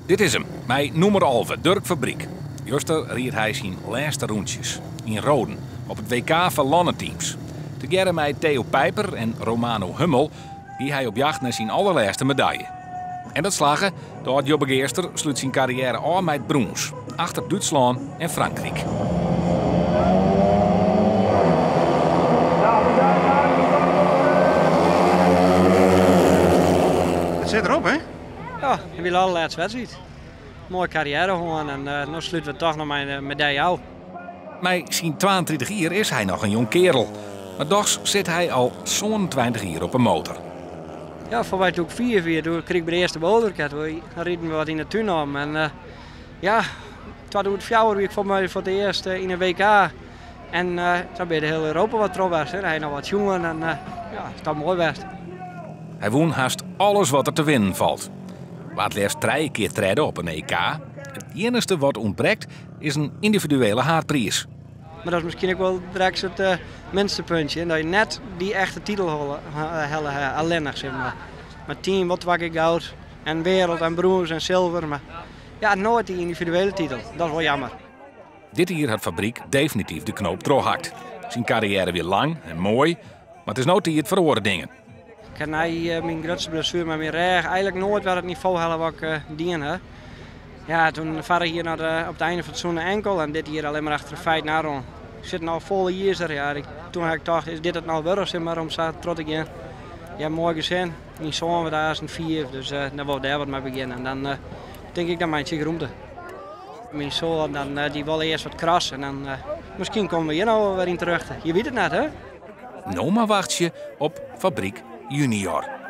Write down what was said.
Dit is him, mei nûmer 11, Durk Fabriek. Juster ried hy syn lêste rûntsjes yn Roden op it WK foar lanneteams. Tegearre mei Theo Pijper en Romano Hummel gie hy op jacht nei syn allerlêste medalje. En dat slagge, de âld-Jobbegeaster slút syn karriêre ôf mei it brûns, achter Dútslân en Frankryk. It sit derop, hè? Ja, it wie de allerlêste wedstriid. Moaie karriêre hân en no slute we toch noch mei in medalje ôf. Mei syn 32 jier is hy noch in jong kearel, mar dochs sit hy al 27 jier op 'e motor. Ja, foar my toen ik 5 wie, doe krige ik by de earste motorke. Doe riden we wat yn de tún om. En uh, ja, 2004 wie ik foar my foar it earst yn de WK. En uh, dan bin de hiele Europa wat troch west. Hè. Hy noch wat sjoen en uh, ja, is toch moai west. Hy wûn hast alles wat der te winnen falt. Waard leafst trije kear tredde op in EK. It iennichste wat ûntbrekt is in yndividuele haadpriis. Mar dat is miskien ek wol direkt it uh, minste puntje. Dat je net dy echte titel helle ha, allinnich zeg maar. Mar team wol twa kear goud en wereld en brûns en silver. Mar ja, noait dy yndividuele titel. Dat is wol jammer. Dit jier hat Fabriek definityf de knoop trochhakt. Syn karriêre wie lang en moai, mar it is no tiid foar oare dingen. Ik ha nei myn grutste blessuere mei myn rêch eigenlik noait wer it nivo helle wat ik uh, dien ha. Ja, toen foarich jier noch op it ein fan it seizoen enkel en dit jier allinne mar achter de feiten oan. Ik sit no fol izer. Ja, ik, toen ha ik tocht, is dit it no wurdich zeg maar, om sa troch te gean? Ja, moai gesin. Myn soan wurdt aansten 5, dus uh, dan wol ik dêr wat mei begjinne. En dan uh, tink ik, dan meitsje ik romte. Myn soan dan, uh, dy wol earst wat crossen en dan uh, miskien komme we hjir no wer yn terjochte. Je wit it net, hè? No mar wachtsje op Fabriek Junior.